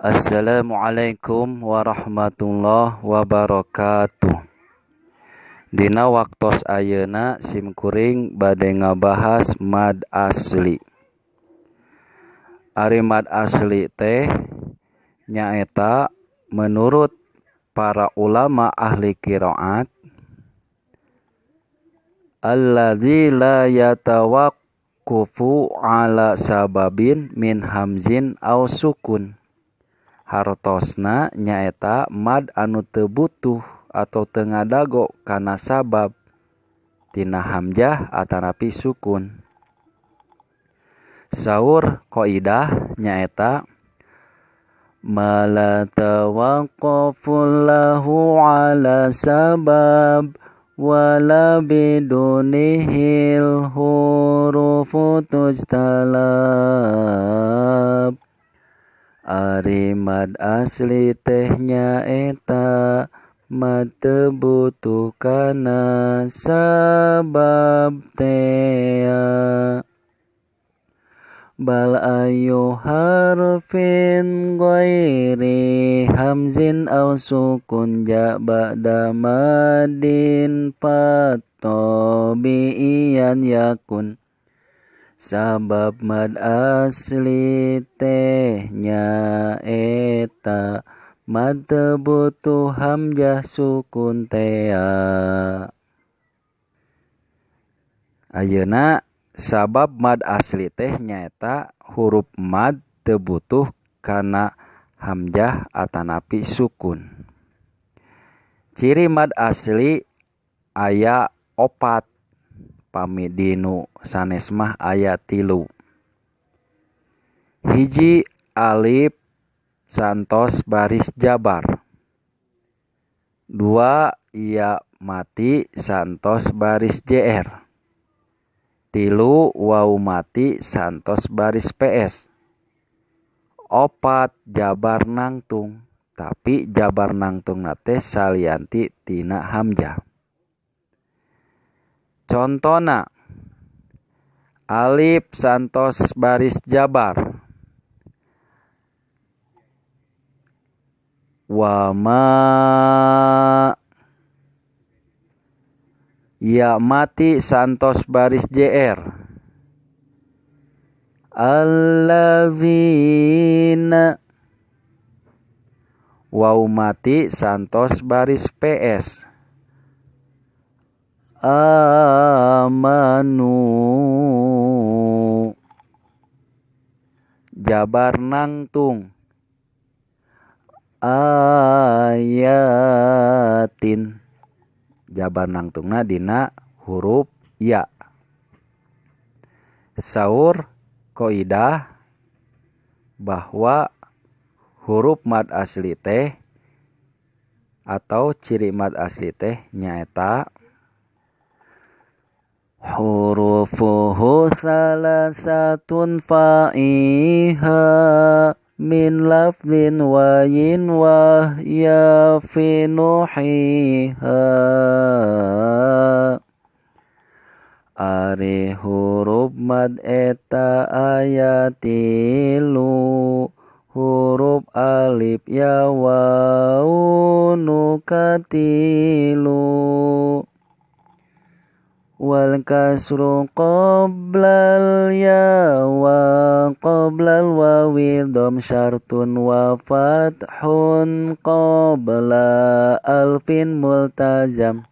Assalamualaikum warahmatullahi wabarakatuh. Dina waktos ayeuna sim kuring bade ngabahas mad asli. Ari mad asli teh nyaeta menurut para ulama ahli qiraat alladzi la yatawaqqufu ala sababin min hamzin aw sukun. Hartosna nyaeta mad anu teu butuh atau teu ngadago kana sabab tina hamzah atanapi sukun. Saur qaidah nyaeta ma la tawaqqafu lahu ala sabab wala bidunihil hurufu tujtalab. Ari mad asli teh nyaeta mad teu butuh kana sabab tea. Bal ayu harfin ghairi hamzin aw sukun ja ba'da madin fatobi'iyan yakun. Sabab mad asli teh nyaeta mad teu butuh hamzah sukun tea. Ayeuna sabab mad asli teh nyaeta huruf mad teu butuh kana hamzah atanapi sukun. Ciri mad asli aya opat, pami dinu sanes mah aya 3. Hiji, alif santos baris jabar. 2, ya mati santos baris jr. 3, waw mati santos baris ps. 4, jabar nangtung, tapi jabar nangtungna teh salianti tina hamzah. Contona alif santos baris jabar. Wa ma, ya mati santos baris jr. Alladzina, waw mati santos baris ps. Amanu, jabar nangtung. Ayatin, jabar nangtungna dina huruf ya. Saur qaidah bahwa huruf mad asli teh atau ciri mad asli teh nyaeta hurufuhu salasatun fa'iha min lafzin wa yin wa ya fi nuhiha. Ari huruf mad eta aya 3, huruf alif ya waw nu katilu. Wal kasru qoblal ya wa qoblal wawi dom syartun wa fathun qobla alfin multazam.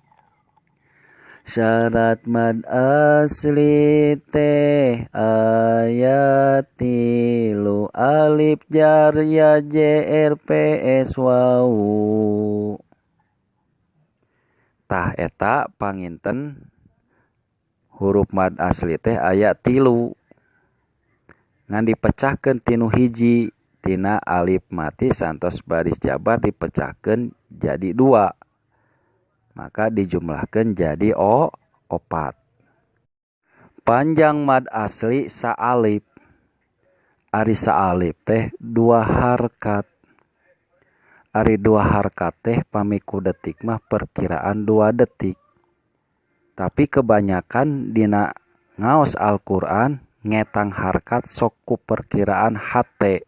Syarat mad asli teh aya 3, alif jar ya jr ps waw. Tah eta panginten huruf mad asli teh aya 3, ngan dipecahkeun tinu hiji tina alif mati santos baris jabar dipecahkeun jadi 2, maka dijumlahkeun jadi 4. Panjang mad asli saalif. Ari saalif teh 2 harkat. Ari 2 harkat teh pami ku detik mah perkiraan 2 detik. Tapi kebanyakan dina ngaos Al-Qur'an ngetang harkat sok ku perkiraan HT.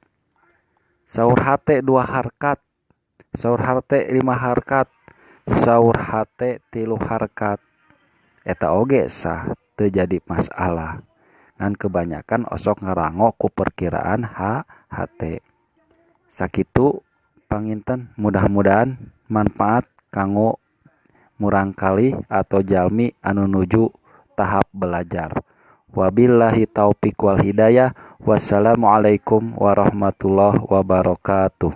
Saur hate 2 harkat, saur hate 5 harkat, saur hate 3 harkat. Eta oge sah, teu jadi masalah. Ngan kebanyakan osok ngarango ku perkiraan hate. Sakitu panginten, mudah-mudahan manfaat kanggo murangkalih atau jalmi anu nuju tahap belajar. Wabillahi taufik wal hidayah. Wassalamualaikum warahmatullahi wabarakatuh.